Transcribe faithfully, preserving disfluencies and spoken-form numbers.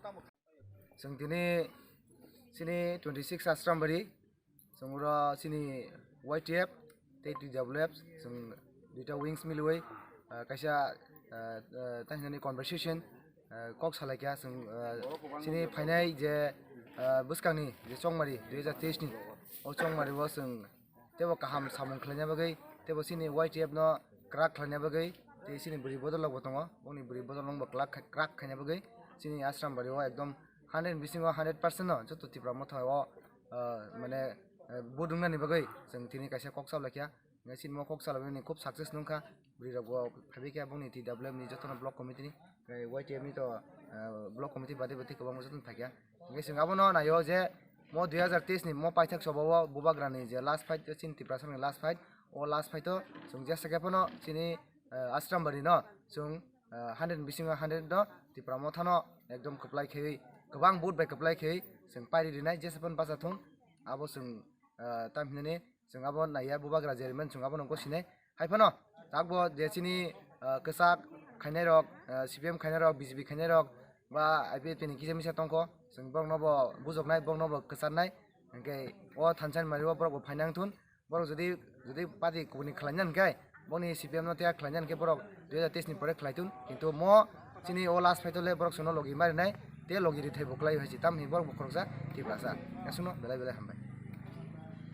Chwng tini chini twenty six Asrambari, chwng oro chini Y T F tei T W F, chwng duita wings miliwi, ah, kaisa, ah, ah, tang hinani conversation, ah, kok salaikha, chwng, ah, chini phainai je, ah, bwskangni je chongmari dui hajar teis ni, o chongmari o chwng teibo kaham samung khlaina bagwi, teibo chini Y T F no kwrak khlaina bagwi, tei chini bwrwi bodol rokbo tongo, bongni bwrwi bodol rokbo kwrak, kwrak khaina bagwi chini Asrambari o ekdom hundred bisingo hundred percent no joto Tipra Motha o, ah, mane, ah, vote wngnani bagwi chwng tini kaisa kok salaikha. Hingke chini mo kok salaimani khub success nungkha, bwrwi rokbo phaibaikha bongni T W F ni jotono block committee ni, tei Y T F ni to, ah, block committee bade bade kwbangma jotono phaikha. Hingke chwng abono naio je mo dui hajar teis ni mo paithak soba o Bubagra ni je last fight, chini Tiprasa ni last fight, o last fight o chwng jesa khe phano chini, ah, Asrambari no chwng, ah, hundred bisingo hundred no Tipra Motha no ekdom kwplai khewi, kwbang vote bai kwplai khewi chwng pairi rinai, jesa phano bacha thung, abo chwng, ah, tam hinani chwng abo naiya, Bubagra je rimani chwng abono gosine. Hai phano takbo je chini, ah, kwchak khainai rok, ah, C P M khainai rok, B J P khainai rok, ba I P F T ni kisa misa tongkho, chwng borokno bo bujoknai, borokno bo kwcharnai. Hingke o thansa ni mari o borok bo phainang thun. Borok jodi, jodi party kubuni khlaina hingke, boni C P M no tiya khlaina hingke borok dui hajar teis ni pore khlai thun. Kintu mo chini o last fight o le borok chwngno logi marinai, te logi rithai bo kwlai hai se. Tamni borok bo khoroksa Tiprasa. Aswkno belai belai hambai.